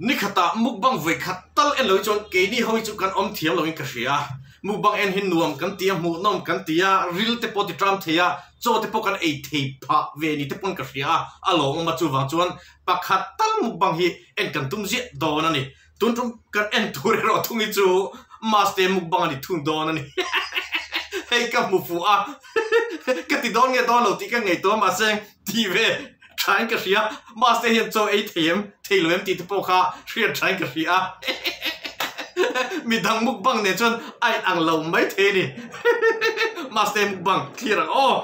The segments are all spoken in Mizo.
Nikhatah mukbang vawi khat tal en lo hi chuan keini ho hi chu kan awm thiam loin ka hria. Mukbang en hi nuam kan ti a, hmuhnawm kan ti a, ril te pawh ti ṭam thei a, chaw te pawh kan ei thei phah ve ni te pawn ka hria a, a lawmawm a chuvang chuan pakhat tal mukbang hi en kan tum ziah dawn a ni. Tun tum kan en tur erawh thung hi chu Maste mukbang a ni thung dawn a ni. Hei ka hmu fuh a, ka ti dawn nge dawn lo tih ka ngaihtuah mahse ti ve thain ka hria. Maste hian chaw ei thei em, thei lo em tih te pawh kha hriat thain ka hria. Midang mukbang nen chuan a in ang lo mai thei a ni. Maste mukbang thlir ang aw.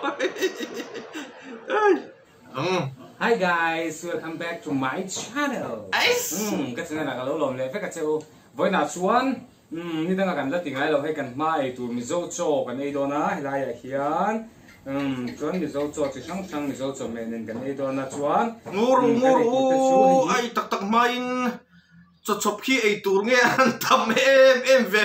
Hi guys, welcome back to my channel. Umm ka channel ah ka lo lawm leh vek a che u. Vawiinah chuan umm ni danga kan la ti ngai lo hei kan hma ei tur Mizo chaw kan ei dawn a helai ah hian umm chuan Mizo chaw chi hrang hrang Mizo chawhmeh nen kan ei dawn a chuan Ngur u umm kan ngur ei u tur te chu hei hi ai tak tak hmain chaw chawp khi ei tur nge an tam em em ve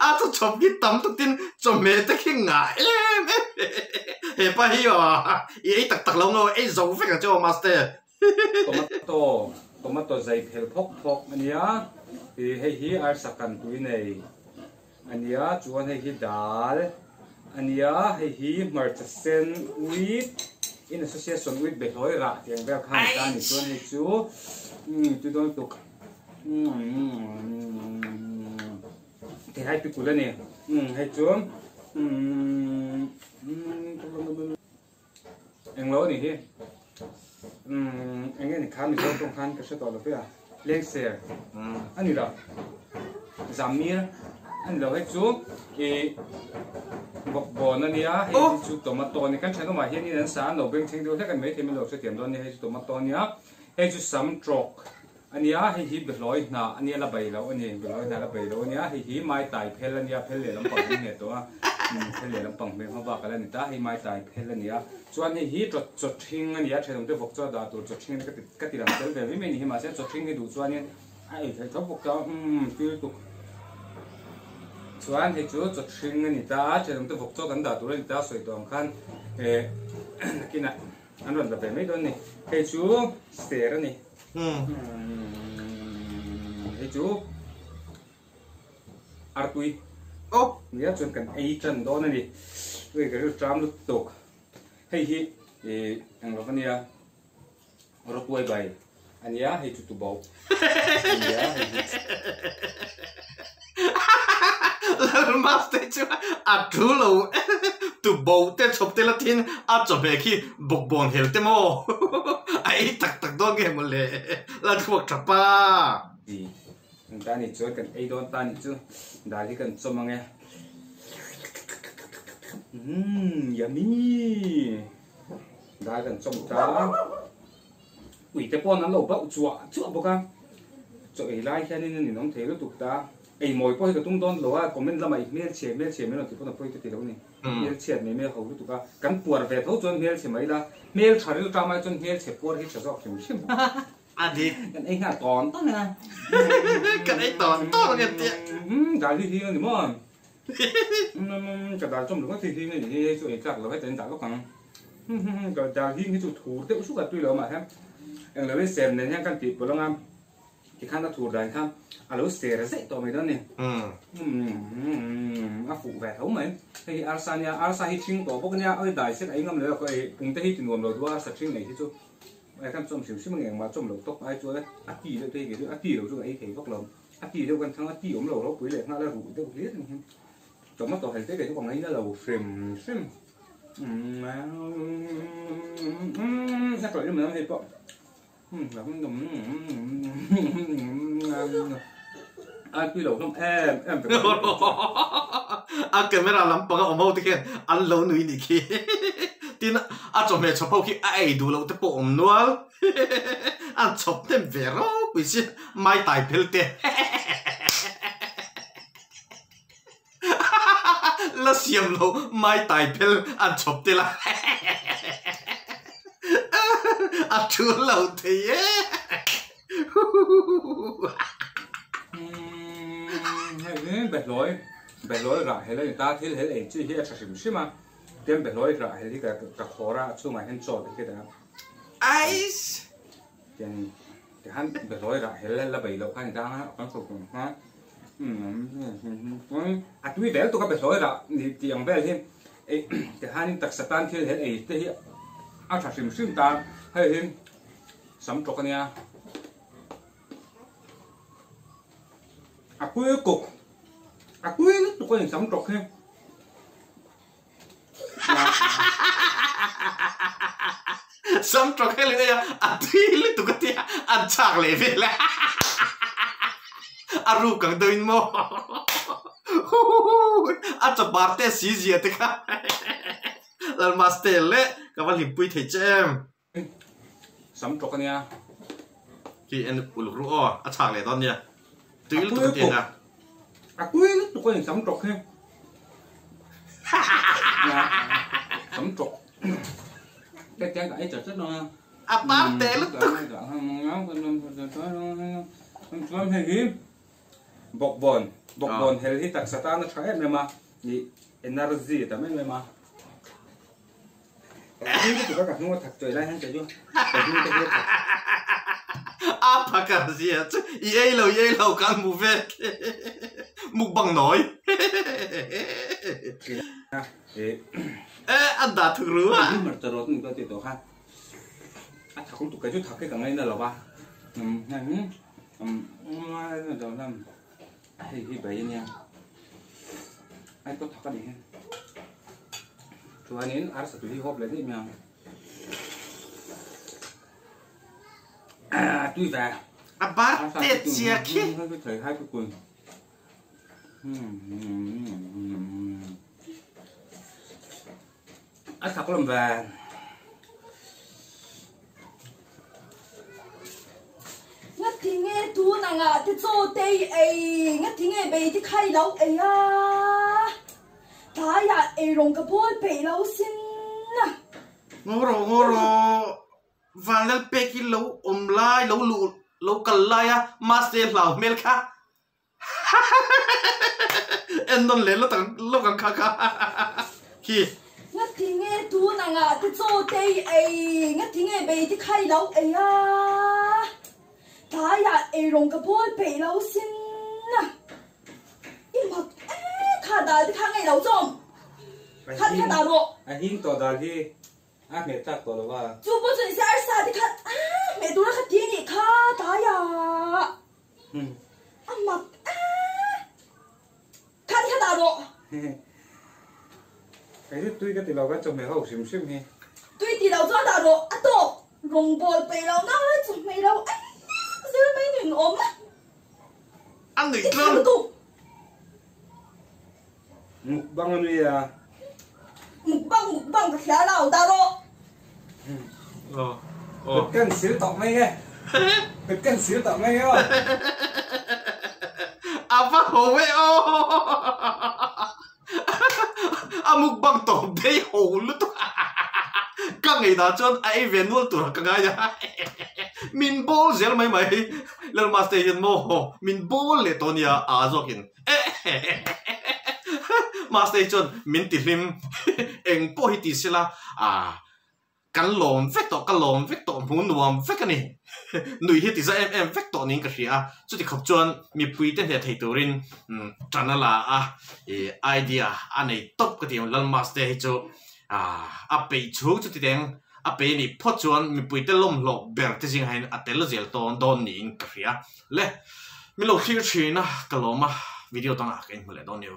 a chaw chawp khi tam tutin chawhmeh te khi ngah em em hepa hi aw i ei tak tak lo nge aw ei zo vek ang che aw master. Tomato tomato zai phel phawk phawk ania ih hei hi arsa kan tui nei ania chuan hei hi dal ania hei hi hmarcha sen uit in association uit behlawi rah tih ang vel kha ani ta ani chuan hei chu umm tui dawn tuk umm theihai pikul ani umm hei chu umm. Englo a nih hi. Umm eng nge ni kha Mizo tawng khan ka hre tawh lo ve a. Lengser a ni lo. Zamir a ni lo hei chu ih bawkbawn a nia hei hi chu tomato a ni. Kan thenawmah hianin an sa an lo beng thleng deuh hlek a ni maithei min lo hrethiam dawn nia hei chu tomato a nia. Hei chu sam trawk a nia hei hi behlawi hnah a nia la bei loh a ni behlawi hnah la bei loh a nia hei hi mai tai phel a nia phel leh lampang an hmeh tawh a phel leh lampang hmeh hma bak a la ni ta hei mai tai phel a nia chuan hei hi chaw chaw ṭhing a nia thenawm te vawk chu a dah tur chaw ṭhing a nia ka ti ka ti lang tel ve mai mai a ni hi mahse chaw ṭhing hi duh chuanin a ei theih tho bawk ta umm feel tuk chuan hei chu chaw ṭhing a ni ta a thenawm te vawk chu kan dah tur a ni ta sawi tawh ang khan eh nakinah An rawn la ve mai dawn a ni. Hei chu ser a ni. Hei chu artui. Oh! Nia chuan kan ei tan dawn a ni. Ui ka rilru ṭam lutuk. Hei hi eng lo va nia rawtuai bai a nia hei chu tuboh a nia hei hi. Lalmaste chu a thu lo tu bo te chhawp te la thin a chawhmeh khi bawkbawn hel te maw a ei tak tak dawn nge maw le la thluak tha pa. Kan ta ni chuan kan ei dawn ta ni chu dal hi kan chawm ang e. Umm yummy dal kan chawm ta. Ui te pawn an lo bauh chuah chuah bawk a, chaw ei lai hianin a ninawm thei lutuk ta. Ei mawi pawh hi ka tum dawn lo a, comment lamah i hmelchhe hmelchhe mai lo tih pawn a pawi ka ti lo ni. Hmelchhiat mai mai a ho lutuk a, kan puar ve tho chuan hmelchhe mai la, hmeltha ril ṭam ai chuan hmelchhe puar hi ṭha zawk hrim hrim. A dik. Kan ei nghal tawn tawn a. Kan ei tawn tawn ang em tia. Dal hi hi a ni maw? Ka dal chawm ringawt hi hi nge ni hi hei chu ei tlak lo heta in dah lawk ang. Ka dal hi hi chu thur deuh suk a tui lo mah hian eng lo in ser nen hian kan tih pawlh anga tikhan a thur dan kha a lo ser zeih tawh mai dawn a ni. A fuh ve tho mai. Hei hi arsa nia arsa hi ṭhing tawh bawk ania oi dai sen a ei ngam lo a pum te hi ti nuam lo duh a arsa ṭhing ei hi chu ai khan chawm hrim hrim a nge engmah chawm loh tawp ai chuan a ti deuh te hi kei chu a ti lo chu ka ei thei vak lo. A ti deuh kan thlang a, ti awm lo ropui leh nghal a ruh deuh hlir ang hian tomato hel te ve chu ka ngaina lo hrim hrim. A tawih rim lam hei pawh a tui lo hlawm em em vek a. A camera lampang a awm ho te khian an lo nui nih khi. Tin a chawhmeh chhawp ho khi a ei duh loh te pawh awm nual. An chhawp hnem ve ropui si mai tai phel te la siam lo mai tai phel an chhawp tel a a thu lo thei e. Hei behlawi behlawi rah hel a ni ta thil hel ei chi hi a tha hrim hrim a tin behlawi rah hel hi ka khawr a a chhungah hian chaw te hi ka dah a. Aiss. Tiang tihan behlawi rah hel la bei loh kha ni ta a kan sawi tur kha a tui vel tuk a behlawi rah ni tih ang vel hi tihanin taksa tan thil hel ei te hi a tha hrim hrim ta hei hi sam tawk a nia a kui kuk a kui lutuk a ni sam tawk hi. Sam tawk hel in ei a, a tui lutuk a tia, an chak leh vel a, a ruk ang deuh in maw a chawpar te si zia te kha Lalmaste leh ka va hlimpui thei che em. Sam tawk a nia. Khi en uluk ru aw, a chhak leh dawn nia. Tui lutuk a ti ang a. A tui lutuk a ni sam tawk hi. Sam tawk. Cái chén cãi chả chất đâu. A par teh lutuk. Chuan hei hi bawkbawn, bawkbawn hel hi taksa tan a tha em em a, energy a tam em em a. A phakar zia chu i ei lo i ei lo kan hmu vek mukbang nawi e an dah thuk ru a. Hei hi bai ania ai pawh thak a ni hi chuanin arsa tui hi hawp leh daih mai ang ah tui ve a bar te chia khi thei hai kun a thak lawm ve. Ngati nge tun angah te chaw te i ei, ngati nge bei te kha i lo ei a, tlaiah eirawng ka bawl peih lo sin a. Ngaw rawh, ngaw rawh, Vanlalpek i lo awm lai, lo luh, lo kal lai a, mahse hlau hmel kha En nawn leh lawt ang lawk ang kha kha khi. Ngati nge tun angah te chaw te i ei, ngati nge bei te kha i lo ei a, tlaiah eirawng ka bawl peih lo sin a, i mak e kha dal te kha ngei lo chawm, kha te kha dah rawh. A hing tawh dal hi A hmeh tlak tawh lo a. Chu pawh chu nise arsa te kha a hmeh tura kha ti anih kha tlaiah a mak a kha ti kha dah rawh. Kei chu tui ka ti lo kan chawhmeh ho hrim hrim hi. Tui ti lo chuan dah rawh a tawk rawngbawl peih lo na chawhmeh lo ai zir mai nun awm A nuih tlawn. Mukbang a nui a. Mukbang mukbang ka hria lo dah rawh. Kut kan sil tawh mai nge. Kut kan sil tawh mai nge aw. A va ho e aw. A mukbang tawh bei ho lutuk. Ka ngeidah chuan a ei ve nual tur ka ngai a. Min bawl zel mai mai. Lalmaste hian maw min bawl leh tawh nia a zawkin. Mahse chuan min ti hlim eng pawh hi ti sela ah kan lawm vek tawh ka lawm vek tawh hmu nuam vek a ni nui hi ti za em em vek tawh niin ka hria a chuti khawp chuan mipui te hneh thei turin tan a la a ih idea a nei tawp ka ti ang Lalmaste hi chu ah a peih chhung chuti teng a peih a nih phawt chuan mipui te lawmhlawh ber te zingah hian a tel zel tawn dawn niin ka hria. Le, min lo thlir thin a, ka lawm a, video dangah ka inhmu leh dawn nia.